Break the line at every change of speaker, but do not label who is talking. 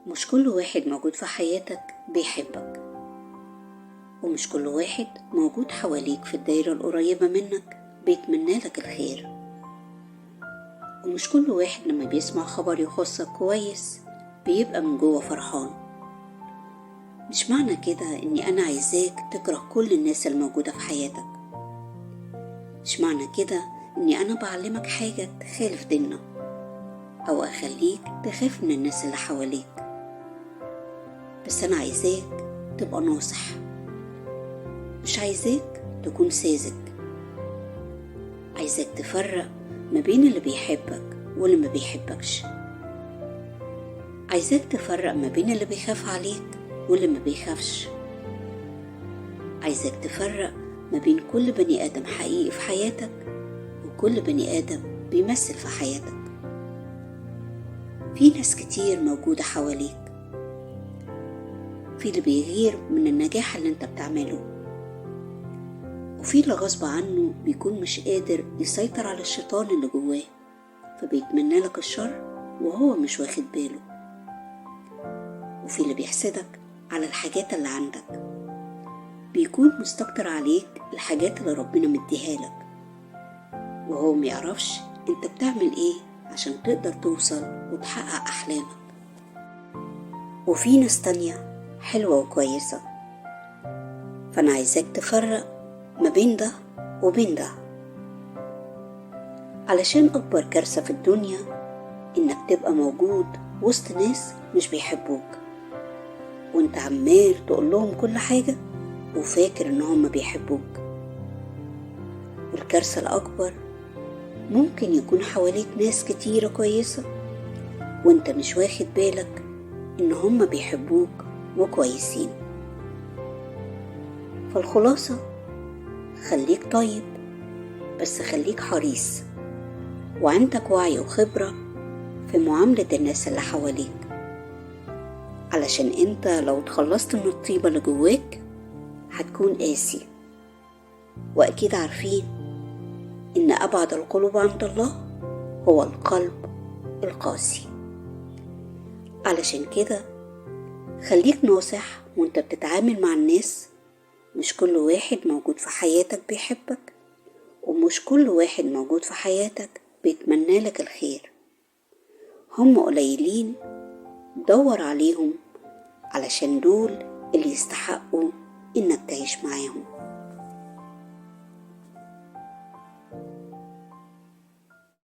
مش كل واحد موجود في حياتك بيحبك، ومش كل واحد موجود حواليك في الدايرة القريبة منك بيتمنى لك الخير، ومش كل واحد لما بيسمع خبر يخصك كويس بيبقى من جوه فرحان. مش معنى كده اني انا عايزاك تكره كل الناس الموجودة في حياتك، مش معنى كده اني انا بعلمك حاجة تخالف ديننا او اخليك تخاف من الناس اللي حواليك، بس انا عايزاك تبقى ناصح، مش عايزاك تكون ساذج. عايزاك تفرق ما بين اللي بيحبك واللي ما بيحبكش، عايزاك تفرق ما بين اللي بيخاف عليك واللي ما بيخافش، عايزاك تفرق ما بين كل بني آدم حقيقي في حياتك وكل بني آدم بيمثل في حياتك. في ناس كتير موجودة حواليك، في اللي بيغير من النجاح اللي انت بتعمله، وفي اللي غصب عنه بيكون مش قادر يسيطر على الشيطان اللي جواه فبيتمنى لك الشر وهو مش واخد باله، وفي اللي بيحسدك على الحاجات اللي عندك، بيكون مستكتر عليك الحاجات اللي ربنا مديها لك وهو ميعرفش انت بتعمل ايه عشان تقدر توصل وتحقق احلامك. وفي ناس تانية حلوة وكويسة، فانا عايزاك تفرق ما بين ده وبين ده، علشان أكبر كارثة في الدنيا إنك تبقى موجود وسط ناس مش بيحبوك وانت عمال تقول لهم كل حاجة وفاكر إن هم بيحبوك. والكارثة الأكبر ممكن يكون حواليك ناس كتيرة كويسة وانت مش واخد بالك إن هم بيحبوك وكويسين. فالخلاصة، خليك طيب بس خليك حريص وعندك وعي وخبرة في معاملة الناس اللي حواليك، علشان انت لو اتخلصت من الطيبة اللي جواك هتكون قاسي. وأكيد عارفين إن أبعد القلوب عند الله هو القلب القاسي. علشان كده خليك ناصح وانت بتتعامل مع الناس. مش كل واحد موجود في حياتك بيحبك، ومش كل واحد موجود في حياتك بيتمنى لك الخير. هم قليلين، دور عليهم علشان دول اللي يستحقوا إنك تعيش معاهم.